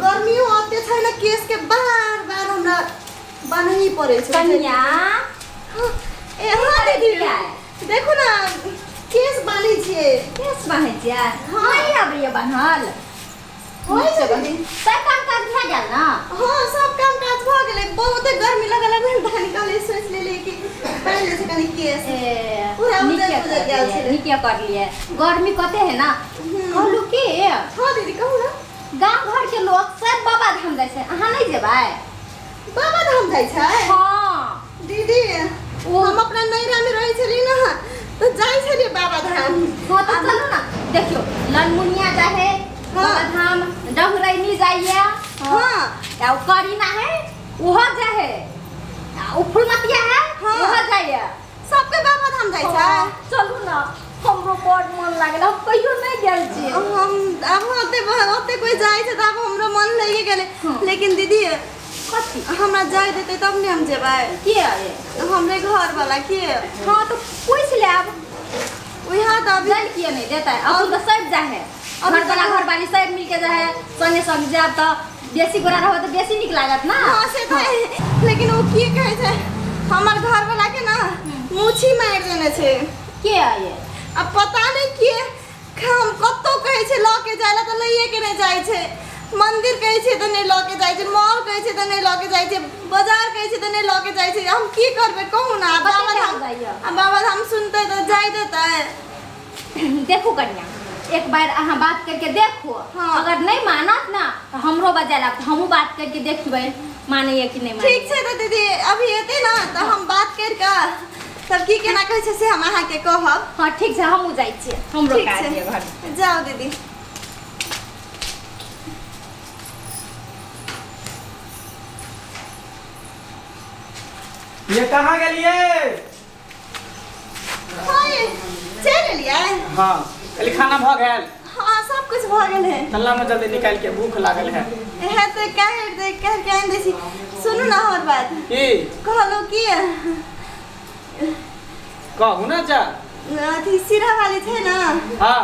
गर्मियो आते छै ने केस के बार बार हमरा बान्हही पड़ै छै। कनिया ए हां दीदी देखो ना केस बान्है छियै। केस बान्है छियै? हां नहीं आबैया बान्हल। होइ छै दीदी। सब काम काज भए गेल ना? हां सब काम काज भ गेलै। बहुते गर्मी लगल है तनी सोच लेलियै कि बान्हि लै छै कनी केस। ए पूरा उजर उजर गेल छै। नीके करलियै। गर्मी कते है ना। कहलू की? हां दीदी कहू ना। गांव घर के लोग सब बाबा धाम जाइ छै, अहाँ नहीं जेबै? बाबा धाम जाइ छै? हां दीदी ओ हम अपना नैरा में रहै छली ना तो जाइ छलियै बाबा धाम। हां तो चलू ना। देखियो ललमुनिया जाइ है बाबा धाम, डहुरैनी जाइए। हां आ उ करीना है उहो जाइ है, आ उ फुलमतिया है उहो जाइए। सबके बाबा धाम जाइ छै। चलू ना हमरो बड़ मन लागल, हम कहियो नहीं गेल छी। हम अब ओते ओते कोई जाइ छै त अब हमरो मन लागि गेलै। लेकिन दीदी कथी हमरा जाय देतै तब ने हम जेबै। के आए? हमरे घर वाला के। हां तो पूछ ले अब। उहा त अभी जान किए नहीं देतै। अब तो सब जाए है, घर वाला घर वाली सब मिल के जाए है, संगे संग जाब त बेसी गोरा रहब त बेसी नीक लागत ना। हां से त लेकिन ओ की कहै छै हमर घर वाला के ना मुछी मारि देने छै। के आए? अब पता नहीं के हम कतौ कहै छै ल के जाय ला त लइए के नहीं जाइ छै। मंदिर कहै छै त नहीं ल के जाइ छै, मॉल कहै छै त नहीं ल के जाइ छै, बाजार कहै छै त नहीं ल के जाइ छै। हम की करबै कहू ना? बाबा धाम आ बाबा धाम सुनतै त जाय देतै। देखू कन्या एक बार अहाँ बात करके देखो। हाँ। अगर नहीं मानत ना तो हमरो बजा ला, हमहूँ बात करके देखबै मानैया कि नहीं मानैया। ठीक छै त दीदी अभी एतै ना त हम बात कर के तब की केना कहै छै से हम अहाँ के कहब। हां ठीक छै हमहूँ जाइ छियै, हमरो काज छै घर। जाओ दीदी। ये कहाँ गेलिए? हाय चल एलियै। हां खाली खाना भ गेल? हां सब कुछ भ गेल है। तल्ला में जल्दी निकाल के भूख लागल है। है त कह दे कह के आन दै छी। सुनू ना हमर बात। की कहलो की? कहू ना जा। अथी सिरा वाली छै ना। हां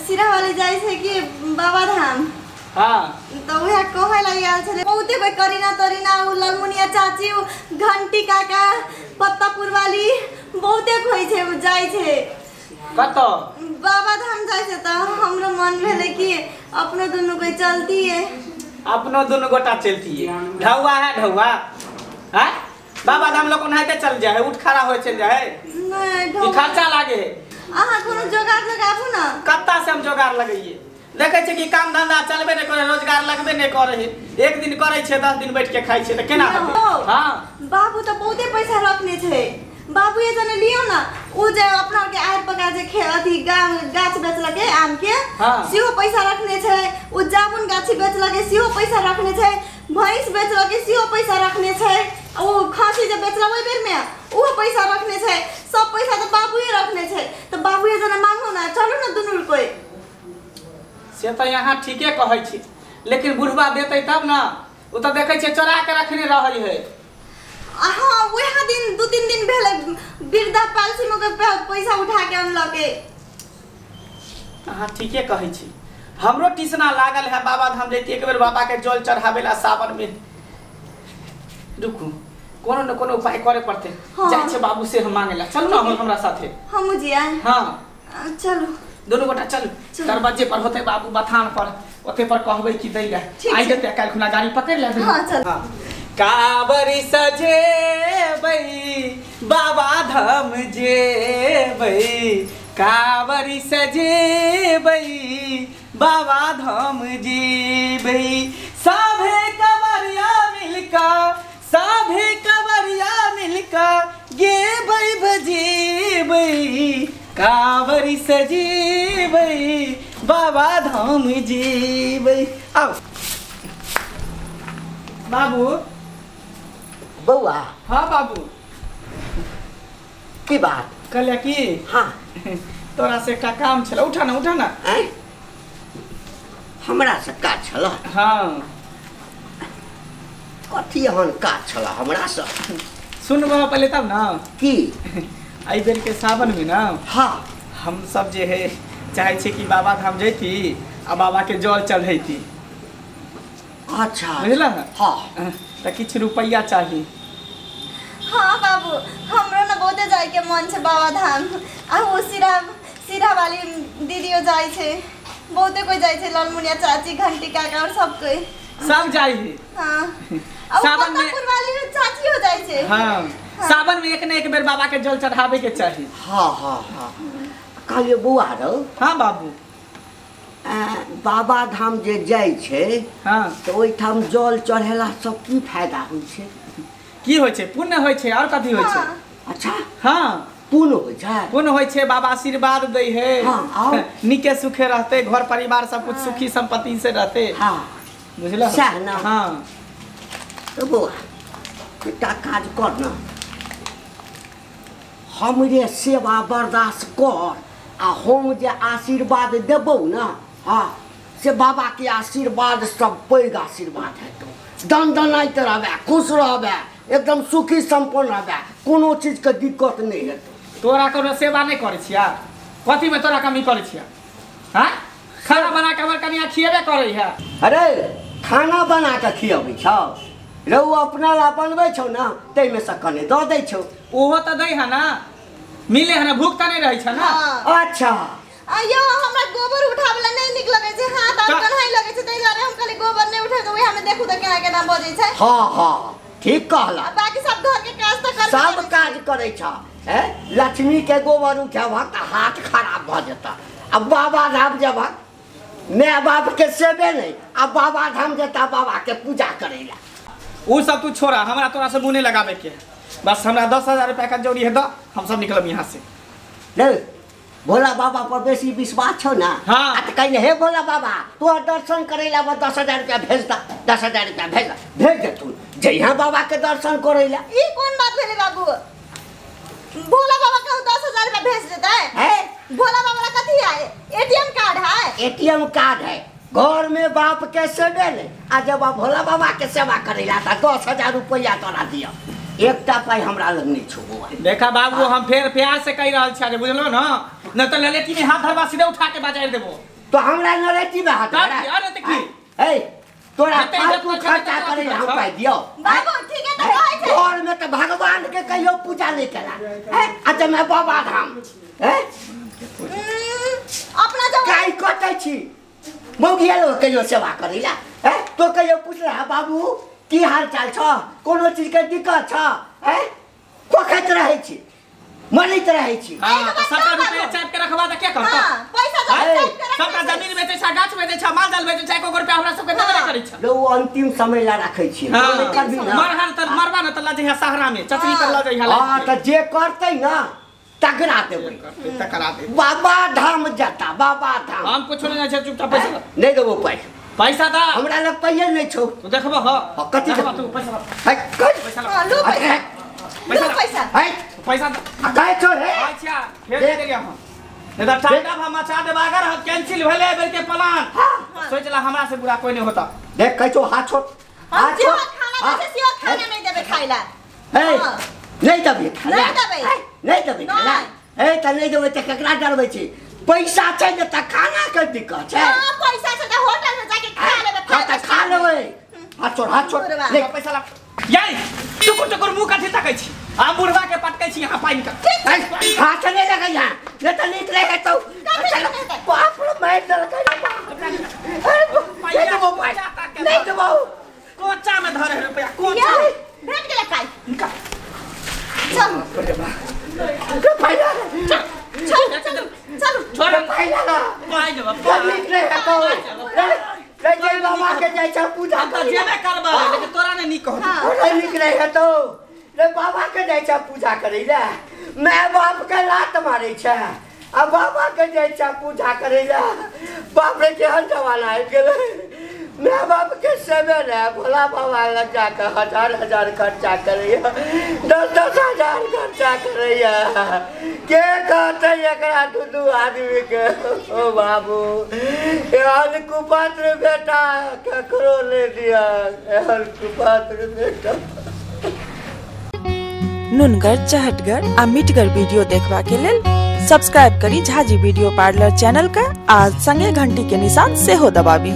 सिरा वाली जाइ छै कि बाबा धाम। हां त उहे कहै ला आयल छलै बहुते कोई करीना तरीना उ ललमुनिया चाची उ घंटी काका पत्तापुर वाली बहुते कोई छै उ जाइ छै। कतौ? बाबा धाम जाइ छै त हमरो मन भेलै कि अपनो दुनू कोई चलतिए। अपनो दुनू गोटा चलतिए। ढौआ है ढौआ हैं बाबा धाम लोग ओनाहिते चल जाए है, उठ खड़ा हो चल जाए है। नहीं ई खर्चा लागे है। अहाँ कोनो जोगार लगाबू ना। कत्ता से हम जोगार लगैए? देखै छै कि काम धंधा चलबे नहीं करे, रोजगार लगबे नहीं करे है। एक दिन करै छै 10 दिन बैठ के खाइ छै त केना हेतै? हां बाबू त बहुते पैसा रखने छै। बाबू ये जने लियो ना उ जे अपना के आड़ पका जे अथी गाछ बेचलके आम के। हाँ। सेहो पैसा रखने छै। उ जामुन गाछी बेचलके सेहो पैसा रखने छै। भैंस बेचलके सेहो पैसा रखने छै। उ खांसी जे बेचलक ओहि बेर में उहो पैसा रखने छै। सब पैसा त बाबूए रखने छै। त बाबूए जना मांगो ना चलू ना दुनू कोई। से त यहाँ ठीके कहै छी लेकिन बुढ़वा देतै तब ना। उ त देखै छै चोरा के रखने रहै है। हाँ वह दिन 2-3 दिन भेलै वृद्धा पेंशन में पैसा उठा के अनलके। अहाँ ठीके कहै छी। हमरो टीसना लागल है बाबा धाम जैती एक बेर बाबा के जल चढ़ावे ला सावन में। रुकू कोनो न कोनो उपाय करे पड़ते। हाँ। जाइ छै बाबू से हम मांगे ला। चलू ना हम हमरा साथे। हमहूँ जिया। हां चलू दोनों गोटा चलू। दरवाजे पर होते बाबू बथान पर ओते पर कहबै कि दै ला आई जेतै काल्हि खुना गाड़ी पकड़ लेबै। हां चल। हां कांवरी सजेबै बाबा धाम जेबै, कांवरी सजेबै बाबा धाम जेबै। सभे कंवरिया मिलका, सभे कंवरिया मिलका गेबै बजेबै, कांवरी सजेबै बाबा धाम जेबै। आओ बाबू। बौआ। हाँ बाबू। की बात? कहलियै की हाँ तोरा से एकटा काम छल। उठा ना उठा ना। हमरा से काज छल? हाँ। कथी एहन काज छल हमरा से? सुनबह पहले तब ना। की? एहि बेर के सावन में ना हाँ हम सब जे है चाहे छे कि बाबा धाम जैती आ बाबा के जल चढ़ैती। अच्छा बुझल। हाँ त किछु रुपैया चाही। हाँ बाबू हमरो न बहुते जाय के मन छै बाबा धाम। आ ओ सिरा सिरा वाली दीदियो जाय छै, बहुते कोई जाय छै, लालमुनिया चाची घंटी काका और सब कोई सब जाय है। हाँ सावन में वाली चाची हो जाय छै। हाँ सावन में एक न एक बेर बाबा के जल चढ़ावे के चाही। हाँ हाँ हाँ कहलिए बौआ रौ। हाँ बाबू बाबा धाम जे जाय छै। हाँ तो ओहिठाम जल चढ़ेला सब की फायदा होइ छै? की होइ छै? पुण्य होइ छै और कथी होइ छै? अच्छा हाँ पुण्य होइ छै। पुण्य होइ छै, बाबा आशीर्वाद दै है। हाँ नीके सुखे रहते, घर परिवार सब कुछ सुखी संपत्ति से रहते। हाँ बुझल सएह ना। हाँ तो बौआ एकटा काज कर ना, हमरे सेवा बर्दाश्त कर आ हम जे आशीर्वाद देबौ ना, हाँ से बाबा के आशीर्वाद सब पैघ आशीर्वाद हेतौ। दन दनाइत रहबे, खुश रहबे, एकदम सुखी संपन्न रहबे, कोनो चीज के दिक्कत नहीं हेतौ। तोरा कोनो सेवा नहीं करै छिया? कथी में तोरा कमी करै छिया? हाँ खाना बना के हमर कनिया खिएबे करै है। अरे खाना बना के खियबै छौ? रौ अपना ला बनबै छौ ना ताहिमे से कने दऽ दै छौ। ओहो तऽ दै है ना, मिले है ना, भूख तऽ नहीं रहै छै ना। अच्छा अयो हमरा गोबर उठाबला नहीं निक लगै छै, हाथ आर कन्हाइ लगै छै, ताहि दुआरे हम खाली गोबर नहीं उठा के ओहे में देखू त केना केना बजै छै। हाँ हाँ ठीक कहला। बाकी सब घर के काज त कर, सब काज करै छ। हैं लक्ष्मी के गोबर उठेबहक त हाथ खराब भऽ जेतऽ। आ बाबा धाम जेबहक my बाप के सेवे नहीं, आ बाबा धाम जेता बाबा के पूजा करै ला। उ सब तू छोड़ा, हमरा तोरा से मुँह नहीं लगावे के, बस हमरा 10,000 रुपया का जरूरी है the, हम सब निकलब यहाँ से। ले भोला बाबा पर बेसी विश्वास छौ ना? हाँ। आ त कहिले हे भोला बाबा तोहर दर्शन करै ला 10,000 रुपया भेज दा, 10,000 रुपया भेज दा, भेज दे तू जइहा बाबा के दर्शन करै ला। ई कोन बात भेलै बाबू? भोला बाबा के 10,000 रुपया भेज देतै? है भोला बाबा ला कथी है? एटीएम कार्ड है। एटीएम कार्ड है, घर में बाप के सेवे नहीं, आ जब आप भोला बाबा के सेवा करै ला त 10,000 रुपया तोरा दिया, एकटा पाई हमरा लग नहीं छौ बौआ। देखा बाबू हम फेर प्यार से कहि रहल छियै, बुझलो ना, न त ललेटी में हाथ धरबा सीधे उठा के बाजार देबो। तो हमरा ललेटी में हाथ धरबा? अरे त की ए तोरा फालतू खर्चा करे हम पाई दियो बाबू? ठीक है त कहै छै घर में त भगवान के कहियो पूजा नहीं केला है। अच्छा मैं बाबा धाम है अपना जब काई कटै छी मौगिया लोग कहियो सेवा करैला है? तो कहियो पुछला बाबू की हाल चाल छ, कोनो चीज के दिक्कत छ? हैं खोखैत रहै छी, मरैत रहै छी। हां त सबटा रुपया चाप के रखबा त के करत? हां पैसा जमा चाप के रख, सबटा जमीन बेचै छ, गाछ बेचै छ, माल जाल बेचै छ, एको रुपया हमरा सबके देबे करै छ। लो अंतिम समय ला राखै छी। मरहर त मरबा न त ल जइहा सहारा में, चचरी पर ल जइहा। हां त जे करतै ना तगड़ा देबै, तकरा दे। बाबा धाम जाता, बाबा धाम। हम कुछो नहीं छै, चुपचाप पैसा नहीं देबो। पाई पैसा दा, हमरा लग पाइए नहीं छौ। तू देखबो। हां कथी देखबो तू? पैसा है पैसा लो, पैसा लो, पैसा है पैसा आ काहे छौ हे? अच्छा फेर दे देलियै हम, नहीं त ठंडा भा मचा देबा। अगर हम कैंसिल भेलै बेर के प्लान, सोच ला हमरा से बुरा कोई नहीं होता। देख कहै छौ हाथ छोड़, हाथ छोड़। खाना दे से खाना नहीं देबे खाइला। हे नहीं देबे खाना, नहीं देबे, नहीं देबे खाना। ए त नहीं देबे त केकरा डरबै छी? पैसा छै ने त खाना के दिक्कत छै। हां पैसा छै त होटल में जाके खा लेबे। हां त खा लेबै। हाथ छोड़, हाथ छोड़, ले पैसा ला। याई टुकुर टुकुर मुंह कथी तकै छी? आ बुढ़वा के पटकै छी यहां पानि के। हाथ नहीं लगै यहां, ने त नीक रहे तो। बाप रे मार देलकै रे बाप। नहीं देबो पाइ, नहीं देबो। कोचा में धरे रुपया, कोचा भेट गेलै पाइ। निकाल चल के फायदा, चल चल चल छोड़ फायदा पाइ देबो, नीक रहे तो। ले जाई बाबा के जाई छ पूजा कर, जेबे करबै, लेकिन तोरा नै नीक कहत। ओरे नीक रहे तो रे बाबा के जाई छ पूजा करै ला। My बाप के लात मारै छ आ बाबा के जाई छ पूजा करै ला। बाप रे केहन जमाना आबि गेलै। My बाप के सेवे ने भोला बाबा लग जाके हजार हजार खर्चा करैया, 10-10 हजार खर्चा करैया। के कहतै एकरा दू आदमी के? ओ बाबू एहन कुपात्र बेटा ककरो नहि दिया, एहन कुपात्र बेटा। नुनगर, चहटगर आ मिठगर वीडियो देखबा के लेल सब्सक्राइब करी झाजी वीडियो पार्लर चैनल का आ संगे घंटी के निशान सेहो दबाबी।